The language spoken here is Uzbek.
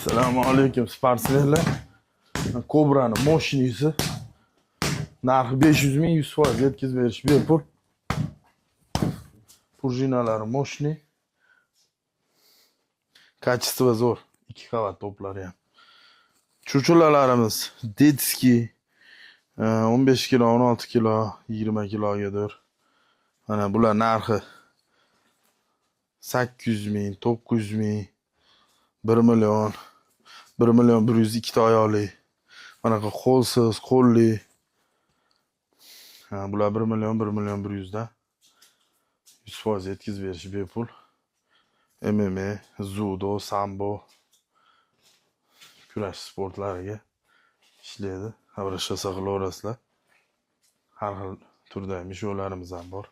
Assalomu alaykum, sportsmenlar. Kobrani мощный si. Narxi 500 ming, 100% yetkazib berish bepul. Пружина lari мощный. Качество zo'r. Ikki qavat toplari ham. Churchulalarimiz детский, 15 kilo, 16 kilo, 20 kilogadir. Mana bular narxi 800 ming, 900 ming, 1 million, 1 million 100, ikkita oyoqli. Manaqa qo'lsiz, qo'lli. Ha, bular 1 million, 1 million 100 dan. 100% yetkazib berish bepul. MMA, dzyudo, sambo, kurash sportlariga ishlaydi. Обращаться qilaverasizlar. Har xil turdagi мешок larimiz ham bor.